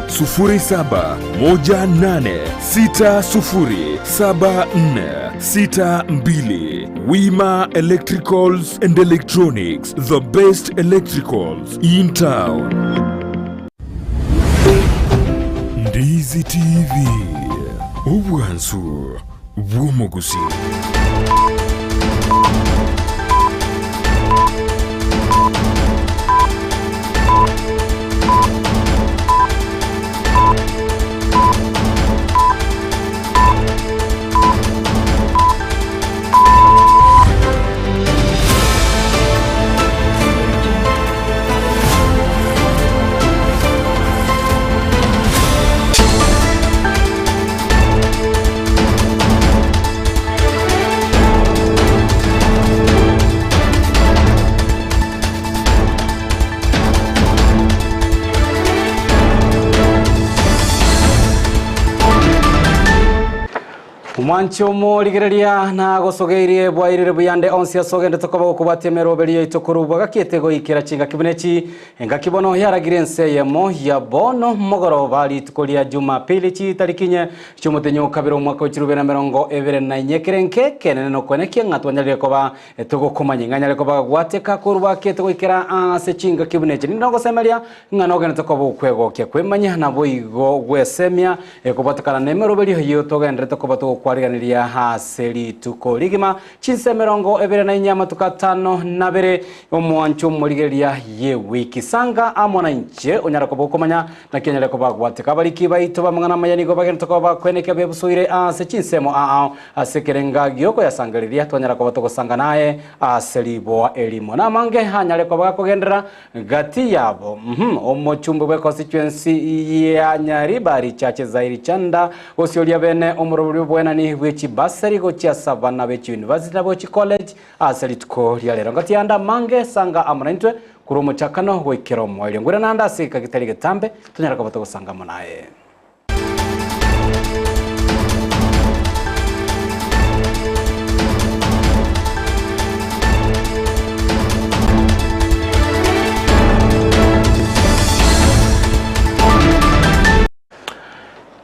0718607462. Wima Electricals and Electronics, the best electricals in town. Ndizi TV, obwansu bw'omogusii. Omwanchi omorigereria nagosogeirie bwairire buyande onsi ase ogendete koba gokobwatia emeroberio yaito korwa bwagakiete goikera chingaki buna echi. Engaki bono yaragire ense eyemo ya bono mogoroba rituko ria Jumapili chitariki inye chi'omotenyi o kabere omwaka o chirubere na emerongo ebere na inye ekere nke ekenene nokwenekia ng'a twanyarire koba togokomanya ng'a nyare koba gwateka korwa bwakete goikera ase chingaki buna echi. Ninde nogosemeria ng'a nogenete koba okwegokia kwemanya naboigo gwesemia ekobwatekana nemeroberio eyio togenderete koba togokwariganiria ase rituko rigima chinsa emerongo ebere na inye amatuko atano na abere omwancho omorigereria y'ewiki. Sanga amo nainche onyare koba okomanya Naki onyare kobagwateka abariki baito b'amang'ana amaya nigo bagenderete koba bakweneka bebusoire ase chinsemo aao ase ekerenga gi'okoyasangereria, twanyara koba togosanga naye ase riboa erimo. Namange anyare koba gakogenderera gati yabo. Uhum, omochumbe bw'econstituency ya Nyaribari Church Zairi Chanda gosioria bene omorobori bw'oboenani bwe chibasari gochia ase abana be chiuniversity na bo chicollege ase rituko ria rero. Ngati ande amange sanga amo naintwe Korwa omochakano goikera omoerio. Ngwere naende ase egeka getari getambe, tonyare koba togosanga amo naye.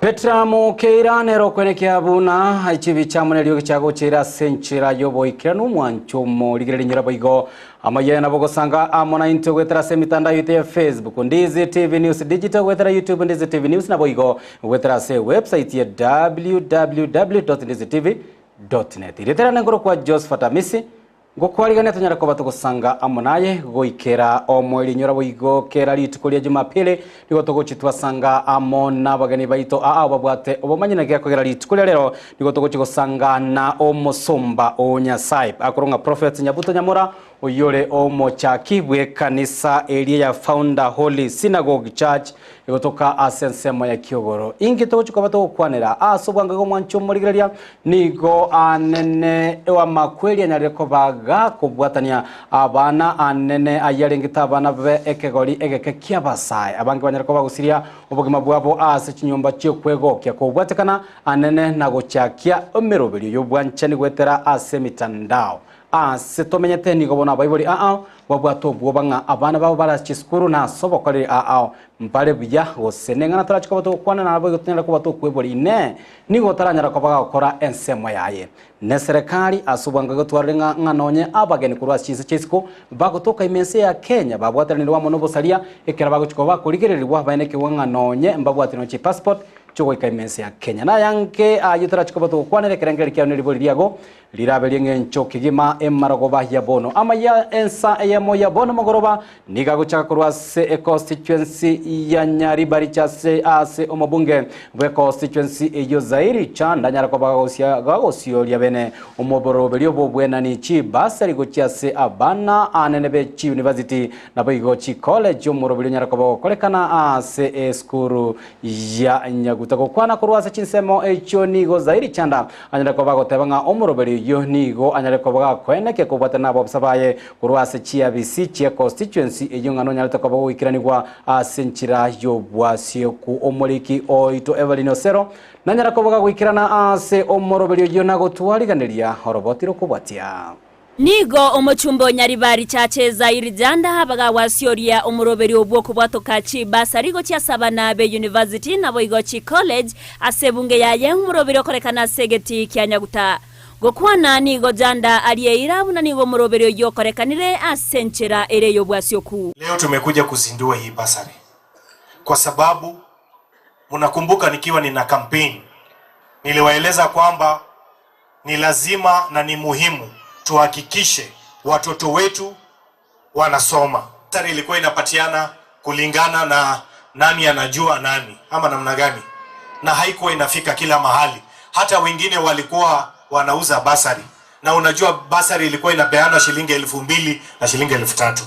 Petra Mokeira nere okwenekia buna echibi chiamo neriogi chiagocheire ase enchera y'oboikeranu omwancho omorigereria nyora boigo amayia nabo gosanga amo naintwe goetera ase emitandao yaito ya Facebook Ndizi TV News Digital goetera YouTube Ndizi TV News naboigo goetera ase website ya www.ndizitv.net Rietera nengoro kwa Josephat Amisi Ngokwarigania tonyare koba togosanga amo naye goikera omoerio inyora boigo kera rituko ria Jumapili nigo togochi twasanga amo nabageni baito aa babwate obomanyi naki gekogera rituko ria rero nigo togochi gosanga na omosomba o Nyasae akorwa ng'a Prophet Nyabuto Nyamora oyore omochaki bw'ekanisa eria ya Founder Holy Synagogue Church Egotoka ase ensemo ya kiogoro. Inki togochia koba togokwanera ase obwango iga omwancho omorigereria? Nigo anene ewamakweri anyarire koba gakobwatania abana anene ayio arengete abana be ekegori egeke ki'abasae. Abange banyare koba gosiria obogima bwabo ase chinyomba chi'okwegokia kobwatekana anene na gochakia emeroberio y'obwanchani goetera ase emitandao. Aase tomenyete nigo bono abaibori aao babwate obwoba ng'a abana babo bare ase chisukuru na ase obokoreri aao mbare buya, gose neng'ana torache koba togokwana naboigo tonyare koba tokweboria, Inee, nigo otaranyara koba gagokora ensemo yaye? Neserekari ase obwango egotwarire ng'a ng'a nonye abageni korwa ase chinse chia isiko bagotoka ime ense ya Kenya babwataranirwe amo nobosaria ekero bagochia koba bakorigererigwa baenekigwe ng'a nonye mbabwati nonye chipassport chiogoika ime ense ya Kenya. Nayange ayio torache koba togokwanera ekerengererio kiao neribori riago Rirabe ri'engencho kegima emarogoba ya bono. Amaya ensa eyemo ya bono mogoroba nigo agochaka korwa ase econstituency ya Nyaribaricha ase ase omobunge bw'econstituency eyio Zairi Chanda nyara koba gagosia gagosioria bene omoboroberio bw'obwenani chibasari gochia ase abana anene be chiuniversity naboigo chicollege omoroberio onyara koba gokorekana ase esukuru ya Nyaguta. Gokwana korwa ase chinsemo echio nigo Zairi Chanda anyare koba agoteba ng'a omoroberi oyio nigo anyare koba gakoenekia kobwatana nabobisa baye korwa ase chiabisi chie constituency eyio ng'a nonyarete koba goikeranigwa ase enchera y'obwasieku. Omoriki oito Evelyn Osero nanyare koba gagoikerana ase omoroberi oyio na gotwariganeria oroboti rokobwatia. Nigo omochumba o Nyaribari Chache Zairi Janda abagagwasioria omoroberio bw'okobwatoka chibasari gochia ase abana be university naboigo chicollege ase ebunge yaye omoroberio okorekana ase egetii kia Nyaguta. Gokwana nigo Janda arieira buna nigo omoroberio oyio okorekanire ase enchera ere ey'obwasioku. Leo tumekuja kuzindua hii bursary kwa sababu mnakumbuka nikiwa nina campaign niliwaeleza kwamba ni lazima na ni muhimu tuhakikishe watoto wetu wanasoma. Bursary ilikuwa inapatiana kulingana na nani anajua nani ama namna gani, na haikuwa inafika kila mahali. Hata wengine walikuwa wanauza basari, na unajua basari ilikuwa inapeana shilingi 2000 na shilingi 3000.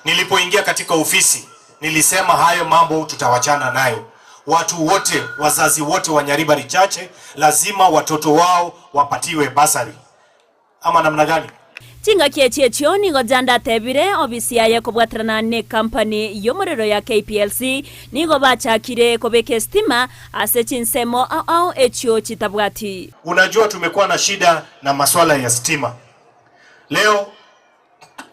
Nilipoingia katika ofisi nilisema hayo mambo tutawachana nayo. Watu wote, wazazi wote wa Nyaribari Chache lazima watoto wao wapatiwe basari ama namna gani? Chingaki echi echio nigo Janda atebire obisi yaye kobwaterana ne company y'omorero ya KPLC nigo bachakire kobeka estima ase chinsemo ao ao echio chitabwati. Unajua tumekuwa na shida na masuala ya stima. Leo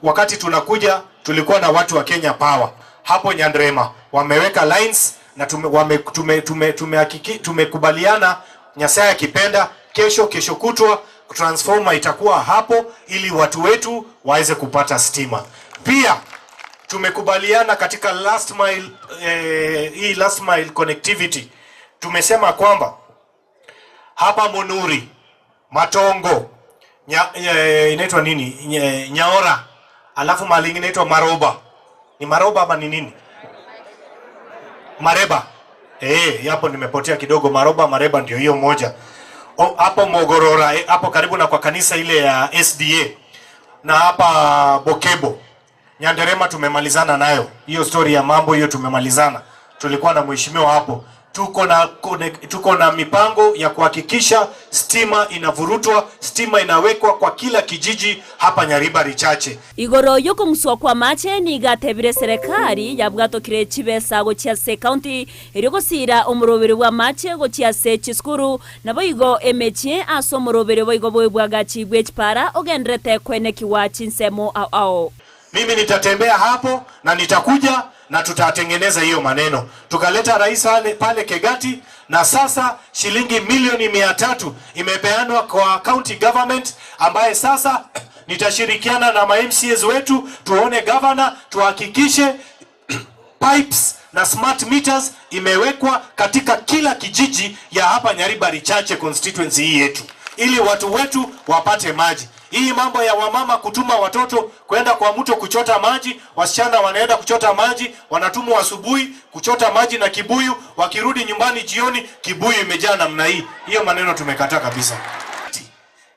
wakati tunakuja tulikuwa na watu wa Kenya Power hapo Nyandrema wameweka lines na tume, wame, tume, tume, tumehakiki, tumekubaliana Nyasaye akipenda kesho kesho kutwa transformer itakuwa hapo ili watu wetu waweze kupata stima. Pia tumekubaliana katika last mile, hii last mile connectivity tumesema kwamba hapa Munuri, Matongo, inaitwa nini? Nyaora, alafu mahali ingine inaitwa Maroba. Ni Maroba ama ni nini? Mareba. Hapo nimepotea kidogo. Maroba, Mareba ndio hiyo moja. O, hapo Mogorora, hapo karibu na kwa kanisa ile ya SDA. Na hapa Bokebo. Nyanderema tumemalizana nayo. Hiyo story ya mambo hiyo tumemalizana. Tulikuwa na mheshimiwa hapo. Tuko na mipango ya kuhakikisha stima inavurutwa, stima inawekwa kwa kila kijiji hapa Nyaribari Chache. Igoro yokong'uswa kwa mache nigatebire serikali yabwatokire chibesa gochia ase county erigosira omorobere bwa mache gochia ase chisukuru nabo igo emechie ase omorobere boigo bwebwagachi bwe chipara ogenderete kwenekiwa chinsemo ao ao. Mimi nitatembea hapo na nitakuja na tutatengeneza hiyo maneno. Tukaleta rais pale Kegati, na sasa shilingi milioni 300 imepeanwa kwa county government, ambaye sasa nitashirikiana na ma M C As wetu tuone governor, tuhakikishe pipes na smart meters imewekwa katika kila kijiji ya hapa Nyaribari Chache constituency hii yetu, ili watu wetu wapate maji. Hii mambo ya wamama kutuma watoto kwenda kwa mto kuchota maji, wasichana wanaenda kuchota maji, wanatumwa asubuhi kuchota maji na kibuyu, wakirudi nyumbani jioni kibuyu imejaa namna hii. Hiyo maneno tumekataa kabisa.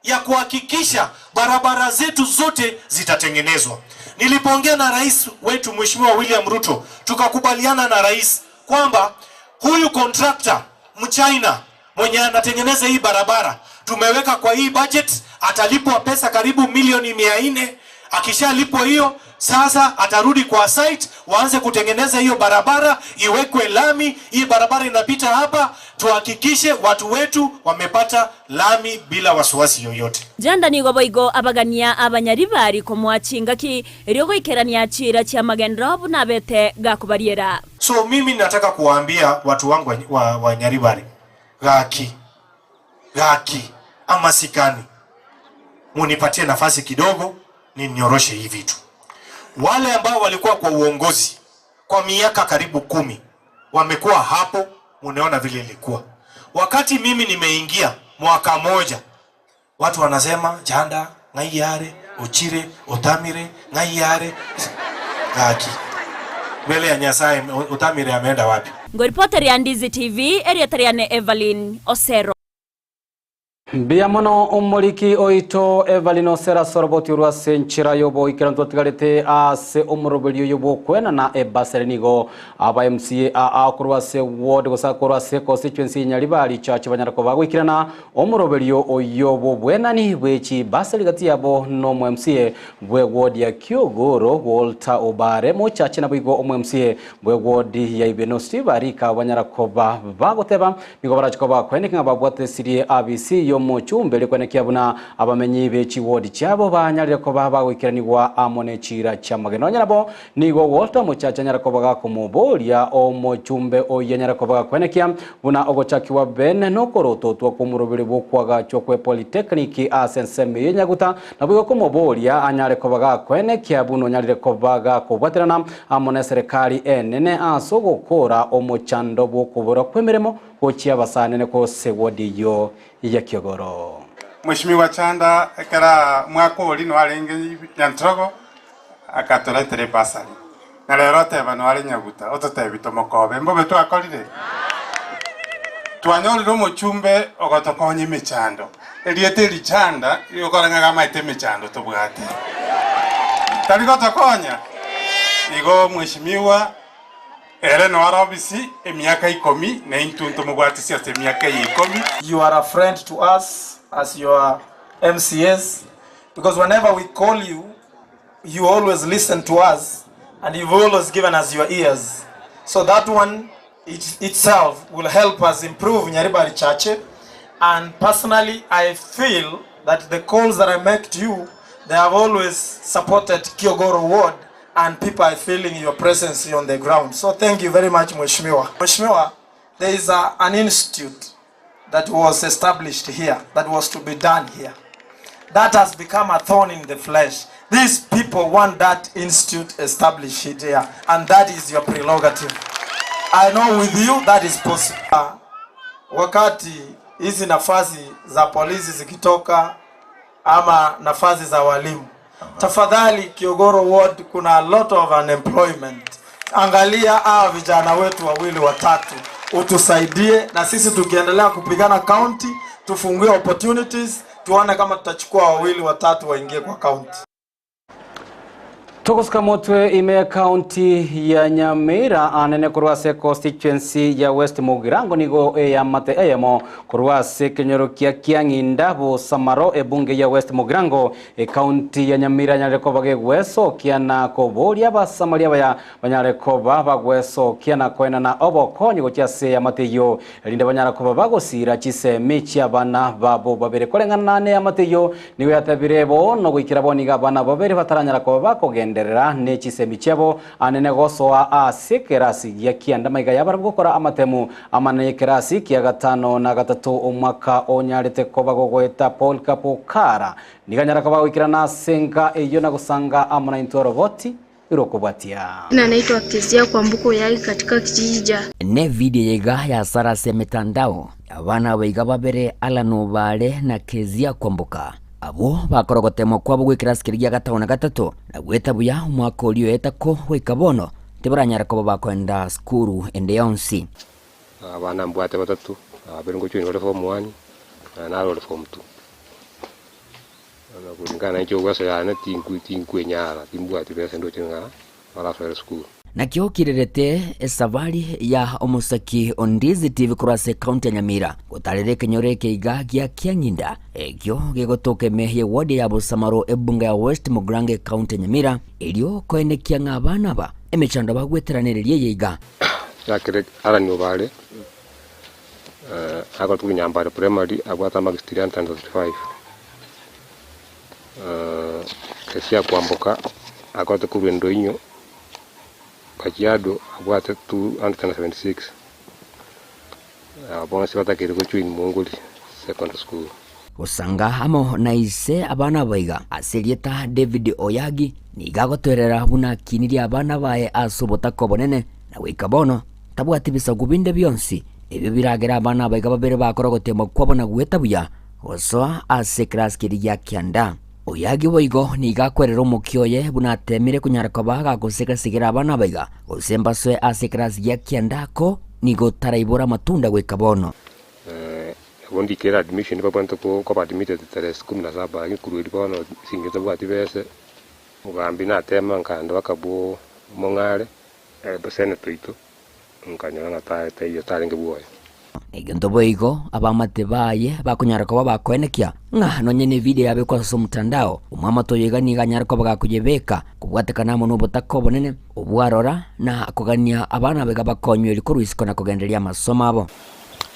Ya kuhakikisha barabara zetu zote zitatengenezwa. Nilipoongea na rais wetu Mheshimiwa William Ruto, tukakubaliana na rais kwamba huyu contractor Mchina mwenye anatengeneza hii barabara tumeweka kwa hii budget, atalipwa pesa karibu milioni mia nne. Akishalipwa hiyo, sasa atarudi kwa site, waanze kutengeneza hiyo barabara, iwekwe lami. Hii barabara inapita hapa, tuhakikishe watu wetu wamepata lami bila wasiwasi yoyote. Janda nigo boigo abagania abanyaribari komwachingaki eriogoikerania chira chia magendro bunabete gakubariera. So mimi nataka kuwaambia watu wangu wa Nyaribari, gaki gaki ama sikani, munipatie nafasi kidogo ninyoroshe hii vitu. Wale ambao walikuwa kwa uongozi kwa miaka karibu 10 wamekuwa hapo, munaona vile ilikuwa. Wakati mimi nimeingia mwaka moja, watu wanasema Janda ng'aiyare ochire otamire ng'aiyare gaki. Mbele ya Nyasaye otamire ameenda wapi? Ngoripoteri ya Ndizi TV, erietariane Evelyn Osero. Mbia mono omoriki oito Evelyn Osera soroboti orwa senchera yobo ikerantu atigarete ase omoroberi yobo kwena na ebasere nigo aba MCA a akorwa se ward gosa korwa se constituency Nyaribari Church banyarako bagwikirana omoroberi oyobo bwenani bwechi basere gati yabo no mu MCA bwe ward ya Kiogoro Walter Obare mo church na boigo omu MCA bwe ward ya Ibeno Steve Arika banyarako bagoteba nigo barachiko bakweneka babwate sirie ABC yo omochumbe rikwenekia buna abamenyi be chiwodi chiabo banyarire koba bagoikeranigwa amo ne chiira chi'amagena. Nonya nabo nigo Walter Mochache anyare koba gakomoboria omochumbe oyio anyare koba gakwenekia buna ogochakigwa bene nokorototwa kw'omoroberi bw'okoagachwa kwe Polytechnic ase ensemo eyio Nyaguta Naboigo komoboria anyare koba gakwenekia buna onyarire koba gakobwaterana amo neserekari enene ase ogokora omochando bw'okobora kw'emeremo gochia abasanene gose wodi eyio ya Kiogoro. Mweshimiwa Chanda ekero mwaka oria no arenge Nyantrogo akatoretera ebasari na rero oteba no are Nyaguta ototebi tomokobe mbobe twakorire? Twanyorire omochumbe ogotokonya emechando erieta eri Chanda rigokora ng'a amaete emechando tobwate tari gotokonya igo mweshimiwa Ere noare obisi emiaka ikomi, na intwe ntomobwatisie ase emiaka eye ikomi. You are a friend to us as your MCAs because whenever we call you, you always listen to us and you've always given us your ears. So that one it, itself will help us improve Nyaribari Chache. And personally, I feel that the calls that I make to you, they have always supported Kiogoro Ward and people are feeling your presence on the ground. So thank you very much, Mheshimiwa. Mheshimiwa, there is a, an institute that was established here, that was to be done here. That has become a thorn in the flesh. These people want that institute established here, and that is your prerogative. I know with you that is possible. Wakati hizi nafasi za polisi zikitoka ama nafasi za walimu, tafadhali Kiogoro Ward kuna a lot of unemployment. Angalia hawa vijana wetu wawili watatu, utusaidie na sisi tukiendelea kupigana county, tufungue opportunities, tuone kama tutachukua wawili watatu waingie kwa county. Togosuka motwe ime ekaunti ya Nyamira anene korwa ase constituency ya West Mugirango nigo eyamate eyemo korwa ase ekenyoro kia Kiang'inda Bosamaro ebunge ya West Mugirango ekaunti ya Nyamira anyare koba gegwesokia na koboria abasamaria abaya banyare koba bagwesokia na koenana obokonyi gochia ase eyamate eyio erinde banyare koba bagosira chisemi chi'abana babo babere. Koreng'ana neamate eyio nigo yatebire bono goikera bono iga abana babere bataranyara koba bakogenderera ne chisemi chiabo anene gosoa ase ekerasi gia kianda maiga yabarabwo gokora amatemu amanene y'ekerasi kia gatano na gatato omwaka onyarete koba gogoeta Paul Kapokara nigo anyara koba goikerana ase enka eyio na gosanga amo naintwe oroboti rokobwatia. Na naitwa Kezia Kwambuka Oyagi katika kijiji cha. Ne video eye iga yasara ase emetandao, abana aba iga babere Allan Obare na Kezia Kwamboka, abwo bakora ogoteemwa kwabo gw'ekerasi keria gia gatano na gatato, na goeta buya omwaka oria oeta ko goika bono tibaranyara koba bakoenda sukuru ende yonsi. Abana mbwate batato, babere ngochuni bare form one, na naro ore form two. Bono kulingana na inche obueso yane tinkwe tinkwenyara, timbwati besa ndoche ng'a barasoere sukuru. Nakio kirerete esabari ya omosaki o Ndizi TV korwa ase ekaunti ya Nyamira gotarera ekenyoro eke iga gia Kiang'inda ekio gegotoka ime ye ward ya Bosamaro ebunge ya West Mugirango ekaunti ya Nyamira erio koenekia ng'a abana aba emechando bagweteranereria eye iga. Chakire Allan Obare, agotuga Nyambare Primary abwate amarks 335. Kesia Kwamboka agote korwa Endoinyo, Kajiado abwate 276. Aba bonsi batakeire gojoin Mongoli Secondary School. Gosanga amo na ise abana abaiga ase erieta David Oyagi nigo agotoerera buna akinirie abana baye ase obotaka obonene na goika bono tabwati bisaku binde bionsi ebio biragere abana abaiga babere bakore ogoteemwa kwabo na goeta buya gosoa ase ekerasi keria gia kianda. Oyagi boigo nigo akwerera omokia oye buna ateemire konyara koba gagosega-segera abana abaiga gose mbasoe ase ekerasi gia kianda ko nigo taraibora amatunda goika bono. Nabo ndikere admission babwenerete koba admitted tarehe kumi na saba lakini korwa erio bono sinche tabwati bese, omogambi natema nkaenda mpaka bwo omong'are senator oito nkanyora ng'a taiyo tarenge bwoye. Egento boigo abaamate baye bakonyara koba bakoenekia ng'a nonye nevidio yabekwa ase omotandao, omwamate oyo iga nigo anyare koba gakoyebeka kobwatekana amo nobotaka obonene obwarora na kogania abana abaiga bakonywe erio korwa isiko na kogendereria amasomo abo.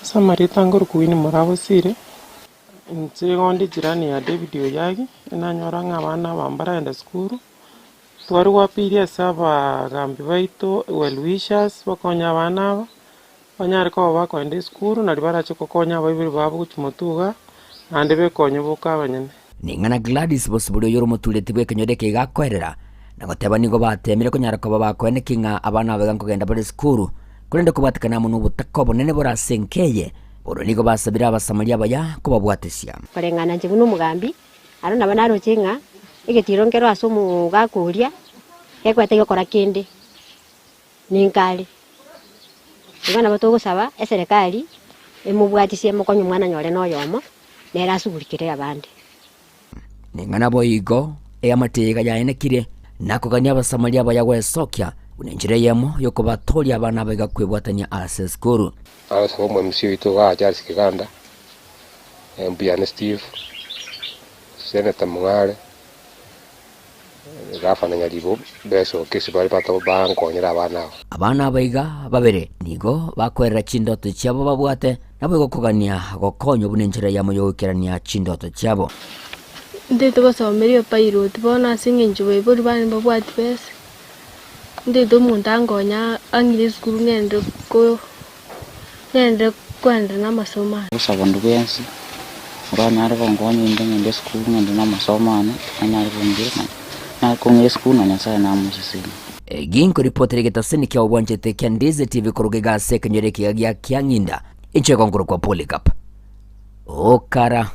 Ase amarieta ngorokwa Winnie Morabosire, Inche igo nde jirani ya David Oyagi, nanyora ng'a abana aba mbaragenda sukuru, tware gwapiria ase abagambi baito well wishers bakonye abana aba, banyare koba bakoenda esukuru naria barache gokonya abaibori babo gochia motuga, naende bekonye boka abanyene. Ning'ana Gladys Bosibori oyore omotureti bw'ekenyoro eke iga akoerera, na goteba nigo bateemire konyara koba bakoeneki ng'a abana aba iga nkogenda bare esukuru, korende kobwatekana amo nobotaka obonene bore ase enka eye, Bono nigo basabire Abasamaria abaya kobabwatesia. Koreng'ana inche buna omogambi, aro nabo naroche ng'a egetiiro nkero ase omogaka oria gekwete gokora kende, ninkare. Igo nabo togosaba eserekari emobwatisie emokonye omwana onye ore na oyomo, nere asugurikere abande. Ning'ana boigo eamate iga yaenekire, nakogania Abasamaria abaya gwesokia, buna enchera eyemo y'okobatooria abana abaiga kwebwatania ase esukuru. Agosaba omo-MC oito igaa Charles Kiganda, Mbuyane Steve, Senator Mung'are, Gavana Nyaribo besoke ase bare bankonyere abana aba. Abana abaiga babere nigo bakoerera chindoto chiabo babwate, Naboigo kogania gokonywa buna enchera eyemo y'ogoikerania chindoto chiabo. Ntaete gosomeria epilot bono ase eng'encho baibori bane mbabwati besa, ntaete omonto ankonye ang'ire esukuru ng'ende ko ng'ende koenderea na amasomo ane. Gosaba onde bwensi oranyare gonkonya inde ng'ende esukuru ng'ende na amasomo ane, anyare kong'ira nanyare kong'ira esukuru na Nyasaye namosesenie. Ginkoripotera egetaseni kia obwanchete kia Ndizi TV koruga iga ase ekenyoro ekiya gia Kiang'inda, inche nkorokwa Polycarp Okara.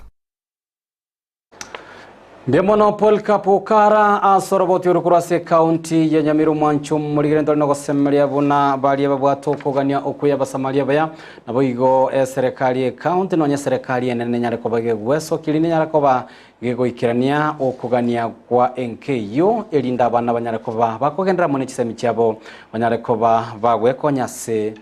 Mbuya mono Polycarp Okara ase oroboti oro korwa ase ekaunti ya Nyamira omwancho omorigere ntore nogosemeria buna baria babwate okogania okuya Abasamaria abaya naboigo eserekari ekaunti nonya eserekari enene nenyare koba gegwesokia rinde enyare koba Gegoikerania okogania kwa enka eyio, erinde abana banyare koba bakogenderera amo ne chisemi chiabo, banyare koba bagwekonya ase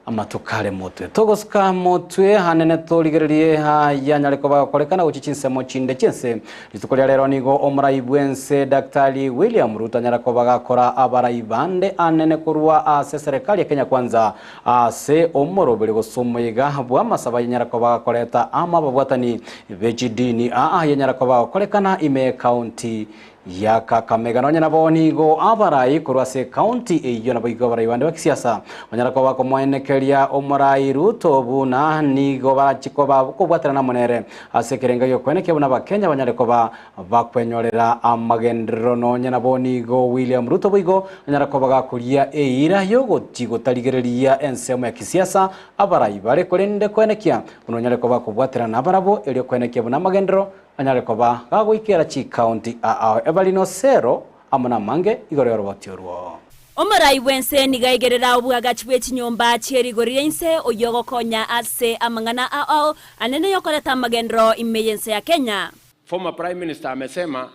amatuko are motwe. Togosuka motwe anene torigererie ayanyare koba agokorekana gochia chinsemo chinde chi'ense. Rituko ria rero nigo omorai bw'ense Daktari William Ruto anyare koba gakora abarai bande anene korwa ase eserekari ya Kenya Kwanza Ase omoroberi gose omoyega bw'amasabo ayanyara koba gakoreta amo ababwatani be chidini aa ayanyara koba agokorekana ime y'ecounty ya Kakamega. Nonya nabo nigo abarai korwa ase ecounty eyio naboigo abarai bande ba kisiasa banyara koba bakomoenekeria omorai Ruto buna nigo barachi koba kobwaterana amo nere ase ekerengo gi'okoenekia buna abakenya banyare koba Bakwenyorera amagenderero nonya nabo nigo William Ruto boigo anyara koba gakoria eira y'ogochi gotarigereria ensemo ya kisiasa abarai bare korende koenekia buna onyare koba kobwaterana nabarabwo erio koenekia buna amagenderero anyare koba gagoikera chikaunti ao Evelyn Osero amo namange igoro y'oroboti orwo. Omorai bw'ense nigo aigerera obwagachi bwe chinyomba chie rigori ria inse, oyio ogokonya ase amang'ana ao anene y'okoreta amagenderero ime y'ense ya Kenya. Former Prime Minister amesema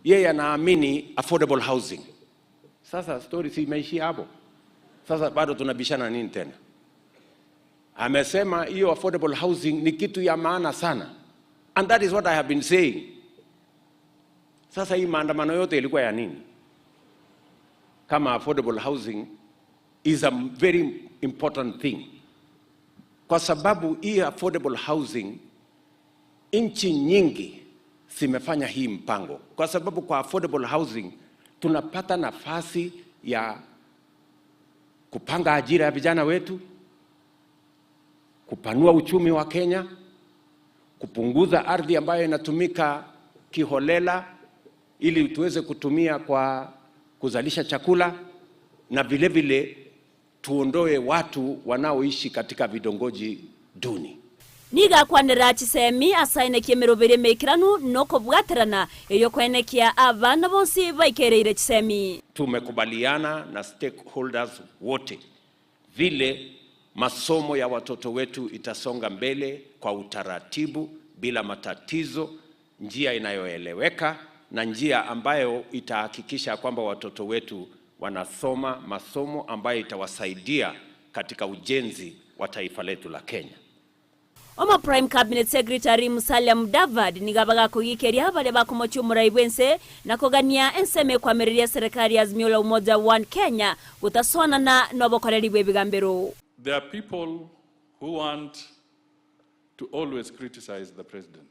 yeye anaamini affordable housing. Sasa story si imeishia hapo? Sasa bado tunabishana nini tena? Amesema hiyo affordable housing ni kitu ya maana sana. And that is what I have been saying. Sasa hii maandamano yote ilikuwa ya nini? Kama affordable housing is a very important thing. Kwa sababu hii affordable housing Nchi nyingi zimefanya hii mpango kwa sababu kwa affordable housing tunapata nafasi ya kupanga ajira ya vijana wetu, kupanua uchumi wa Kenya, kupunguza ardhi ambayo inatumika kiholela ili tuweze kutumia kwa kuzalisha chakula na vile vile tuondoe watu wanaoishi katika vitongoji duni. Nigo akwanera chisemi ase aenekie emeroberi emeikeranu na okobwaterana, erio koenekia abana bonsi baikereire chisemi. Tumekubaliana na stakeholders wote vile masomo ya watoto wetu itasonga mbele kwa utaratibu bila matatizo, njia inayoeleweka na njia ambayo itahakikisha kwamba watoto wetu wanasoma masomo ambayo itawasaidia katika ujenzi wa taifa letu la Kenya. Omo Prime Cabinet Secretary Musalia Mudavadi nigo abagakogikeria baria bakomochia omorai bw'ense na kogania ensemo ekwamereria eserekari ya Azimio la Umoja One Kenya gotasoanana nobokoreri bw'ebigambero. There are people who want to always criticize the president.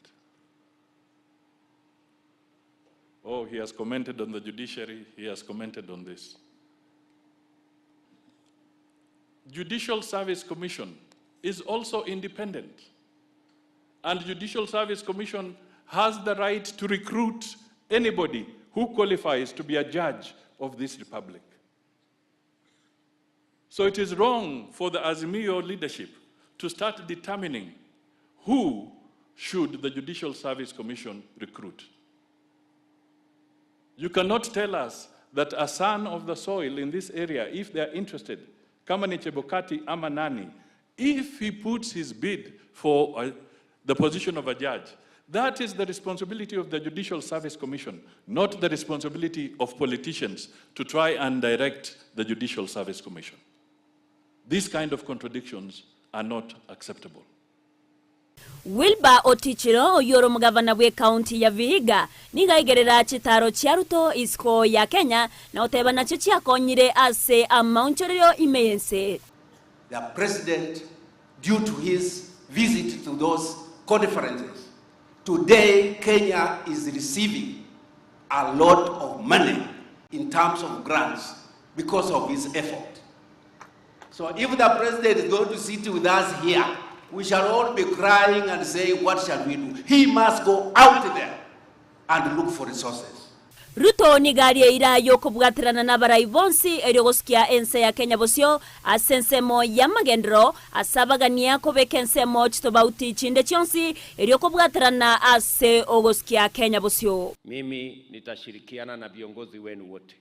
Oh, he has commented on the judiciary, he has commented on this. Judicial Service Commission is also independent. And Judicial Service Commission has the right to recruit anybody who qualifies to be a judge of this republic. So it is wrong for the Azimio leadership to start determining who should the Judicial Service Commission recruit. You cannot tell us that a son of the soil in this area, if they are interested, kama ni Chebukati ama nani, if he puts his bid for the position of a judge, that is the responsibility of the Judicial Service Commission, not the responsibility of politicians to try and direct the Judicial Service Commission. These kind of contradictions are not acceptable. Wilbur Otichilo oyio ore omogavana bw'ecounty ya Vihiga nigo aigerera chitaro chia Ruto isiko ya Kenya na goteba nachio chiakonyire ase amaonchorerio ime y'ense. The president, due to his visit to those conferences, today Kenya is receiving a lot of money in terms of grants because of his effort. So if the president is going to sit with us here, we shall all be crying and say, what shall we do? He must go out there and look for resources. Ruto nigo arie eira y'okobwaterana nabarai bonsi erio gosikia ense ya Kenya bosio ase ensemo y'amagenderero ase abagania kobeka ensemo chitobauti chinde chionsi erio kobwaterana ase ogosikia Kenya bosio. Mimi nitashirikiana na viongozi wenu wote,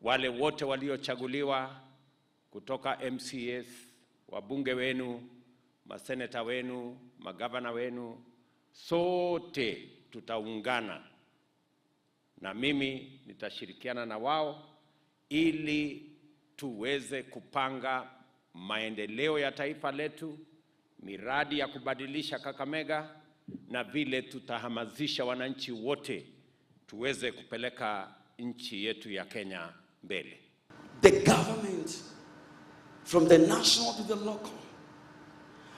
wale wote waliochaguliwa kutoka MCAs, wabunge wenu, maseneta wenu, magavana wenu, sote tutaungana na mimi nitashirikiana na wao ili tuweze kupanga maendeleo ya taifa letu, miradi ya kubadilisha Kakamega na vile tutahamasisha wananchi wote tuweze kupeleka nchi yetu ya Kenya mbele. The government, from the national to the local,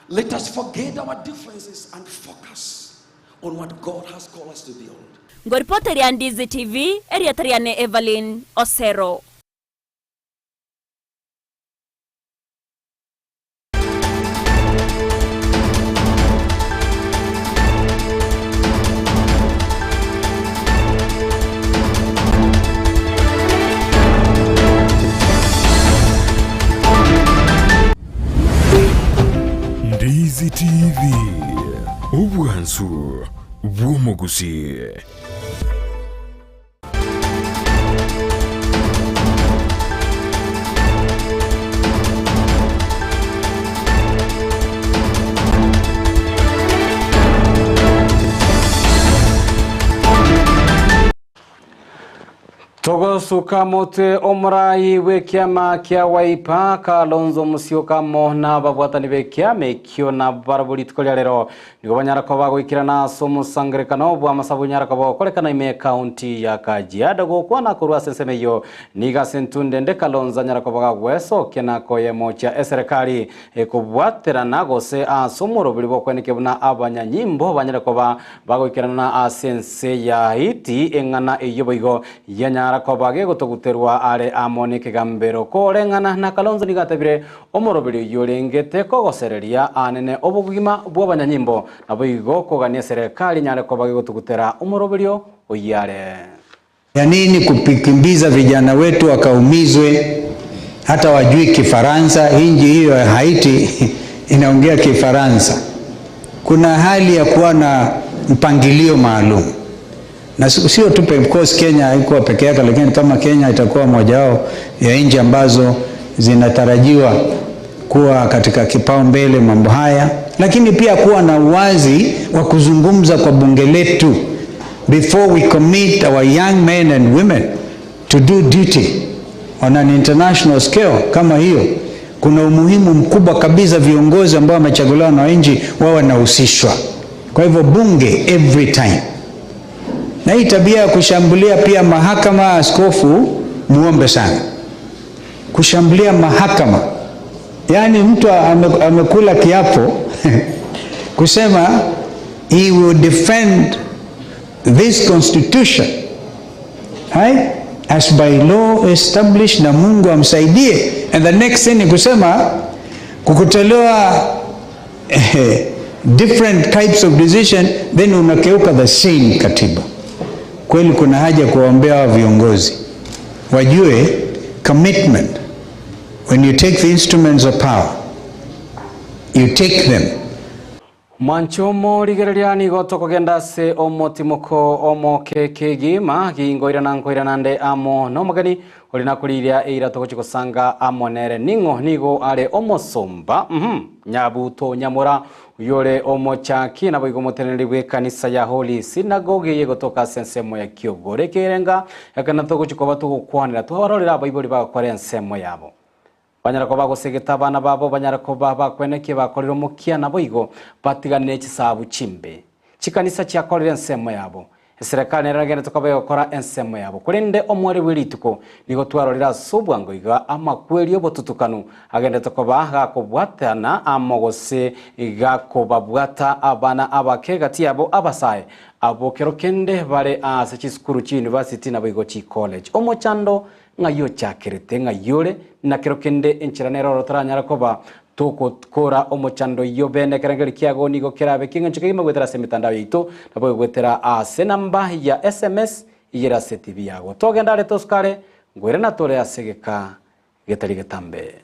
let us forget our differences and focus on what God has called us to build. Ngoripoteria Ndizi TV, erieta riane Evelyn Osero. Ndizi TV, obwansu bw'omogusi. Togosuka motwe omorai bw'ekiama kia Wiper Kalonzo Musyoka amo na ababwatani b'ekiama ekio na barabwo rituko ria rero nigo banyara koba goikirana ase omosangerekano bwa amasabu nyara koba gokorekana ime ekaunti ya Kajiado gokwana korwa ase ensemo eyio niga ase entunde ende Kalonzo anyara koba gagwesokia na koyemochia eserekari ekobwaterana gose ase omoroberi bwokweneke buna abanyanyimbo banyare koba bagoikirana ase ense ya Haiti eng'ana eyio boigo yanyara koba gegotoguterwa are amo na ekegambero koreng'ana na Kalonzo nigo atabire omoroberi oyio orengete kogosereria anene obogima bwa abanyanyimbo nabo igo kogania serikali nyare koba gegotugutera omoroberio oyio are. Ya nini kupikimbiza vijana wetu wakaumizwe, hata wajui Kifaransa? Inji hiyo ya Haiti inaongea Kifaransa. Kuna hali ya kuwa na mpangilio maalum, na sio tu of course Kenya haikuwa peke yake, lakini kama Kenya itakuwa moja wao ya nchi ambazo zinatarajiwa kuwa katika kipaumbele mambo haya, lakini pia kuwa na uwazi wa kuzungumza kwa bunge letu before we commit our young men and women to do duty on an international scale kama hiyo. Kuna umuhimu mkubwa kabisa viongozi ambao wamechaguliwa na wananchi wawe wanahusishwa. Kwa hivyo bunge every time. Na hii tabia ya kushambulia pia mahakama, askofu muombe sana. Kushambulia mahakama, yaani mtu amekula kiapo kusema he will defend This constitution right, as by law established na Mungu amsaidie. And the next thing ni kusema kukutolewa different types of decision, then unakeuka the same katiba. Kweli kuna haja kuwaombea hawa viongozi wajue commitment. When you take the instruments of power, you take them. Mwancho rigereria nigo tokogenda ase omotimoko omoke kegima gingoirana nkoirana nde amo nomogeni ori nakoriria eira togochi gosanga amo nere ning'o nigo are omosomba nyabuto nyamora oyore omochaki nabo igo omoteneneri bwa ekanisa ya Holy Synagogue yegotoka ase ensemo ya Kiogore ekerenga ekero togochi koba togokwanera twabarorera abaibori bagokora ensemo yabo banyara koba gosegeta abana babo banyara koba bakwenekie bakorire omokia nabo igo batiganire chisabu chimbe chikanisa chiakorire ensemo yabo eserekari nero egende tokoba egokora ensemo yabo korende omwere bwa rituko nigo twarorire ase obwango iga amakweri obotutukanu agende tokoba gakobwatana amo gose gakobabwata abana abake gati yabo abasae abo kero kende bare ase chisukuru chi university nabo igo chi college omochando ng'ai ochakerete ng'ai ore na kero kende enchera nero oro toranyara koba togokora omochando iyo bene kerengeri kiago nigo kerabe king'encho kegima gwetera ase emitandao yaito nabo egwetera ase namba ya SMS iyera ase TV yago togenda are tosukare ngwere na tore ase geka getari getambe.